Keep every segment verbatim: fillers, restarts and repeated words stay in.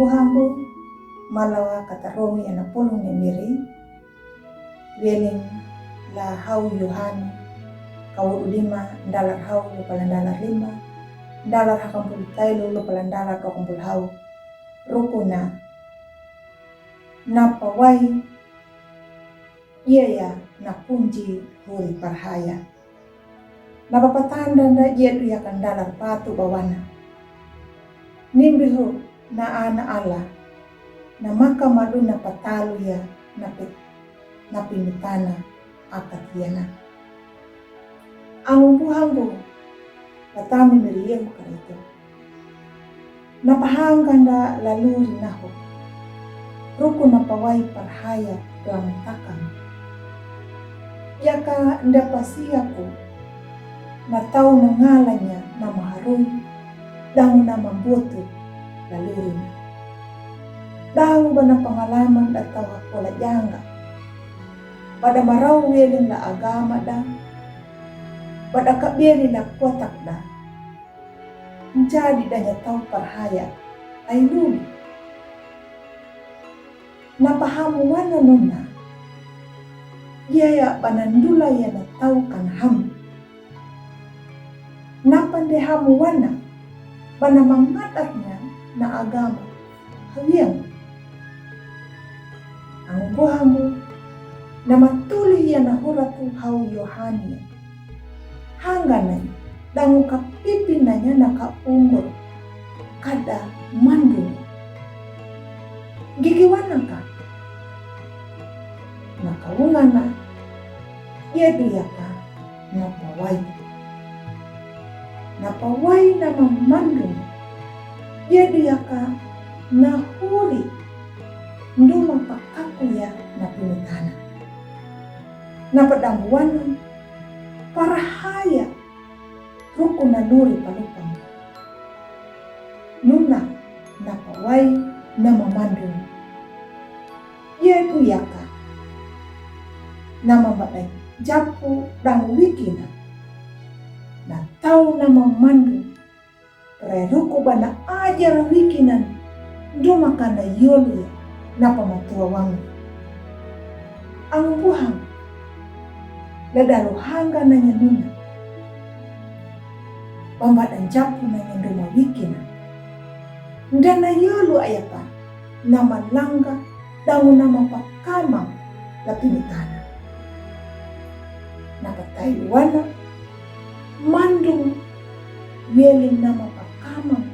Buhanggu, malawa kata romi ana pulung ne miri, welin la hau Yohane, kawulu lima, ndalar hau, lupala ndalar lima, ndalar hakampulu tailu, lupala ndalar dua kampulu hau. Rukuna, napa wai, ia ia na kunji huri parhaya. Na papatanda nda ia du ia ka ndalar patu bawana. Nimbihu na ana ala, na maka malu na patalu ia na pe-, na pinutana akat iana. Angu buhanggu, patami mirieu karitu. Na pahangga nda laluri nahu. Ruku na pawai parhaya pelang takang. Ia ka nda pasiaku, na tau na ngalanya na maharui, dangu na mambutu laluri na. Dangu bana pangalaman da tau hakola jangga. Bada marau welin la agama da, bada kabeli la kuatak da. Jadi danya tau parhaya, ai lulu. Na pahamu wana nuna, ia ia bana ndula ia na tau kan hamu. Na pande hamu wana, bana mangataknya na agama. Hawiang. Angu buhanggu, na matuli ia na huratu hau Yohane. Hangga nai, dangu ka pipi nanya na ka unggul, kada mandu. Gigi wana ka? Na ka ungana, ia du ia ka na pawai. Na pawai na mamandu. Ia du ia ka na huri. Nduma pakaku ia na pinutana. Na padambuana, parhaya, ruku na luri palupang. Nuna na pawai na mamandu. Ia du ia ka na mambadai japu dangu wikina. Na tau na mamandu. Prai ruku bana ajar wikinan. Nduma kana yolu ia na pamatua wangu. Angu buhang. Ladalu hangga nanya nuna. Pambadan japu nanya nduma wikina. Ndana yolu ayapa na malangga dangu na mapakamang la pinutana. Na patai wana mandung welin na mapakamang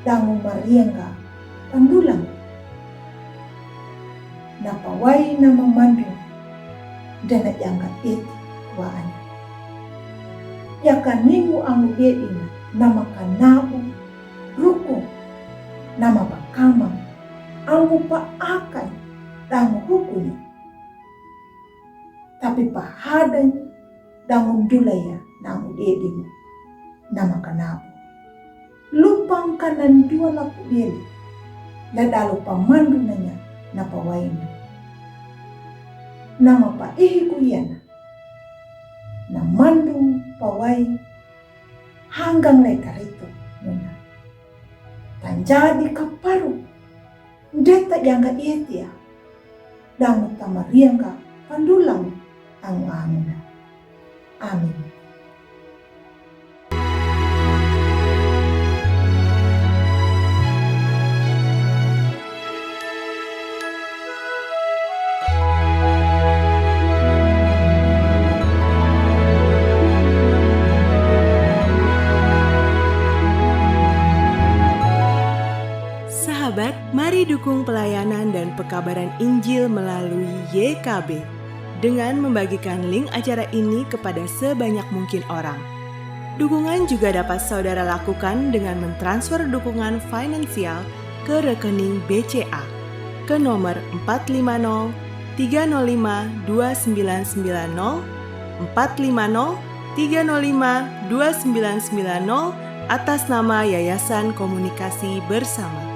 dangu mariangga pandulang. Na pawai na mamandu, ndana jangga eti waana. Ia ka ningu angu dedina na makanabu ruku na mapakamang angu paakai dangu hukuni. Tapi pahadan dangu ndula ia na angu dedimu na makanabu. Lupang kana ndua laku beli, ladalu pamandu nanya na pawaina. Na mapaihiku iana, na mandu pawai hanggang lai karitu nuna. Tanjadi kaparu, ndeta jangga eti ia, dangu tamariangga pandulang angu anguna. Amin. Sahabat, mari dukung pelayanan dan pekabaran Injil melalui Y K B dengan membagikan link acara ini kepada sebanyak mungkin orang. Dukungan juga dapat saudara lakukan dengan mentransfer dukungan finansial ke rekening B C A ke nomor empat lima nol tiga nol lima dua sembilan sembilan nol, empat lima nol tiga nol lima dua sembilan sembilan nol, atas nama Yayasan Komunikasi Bersama.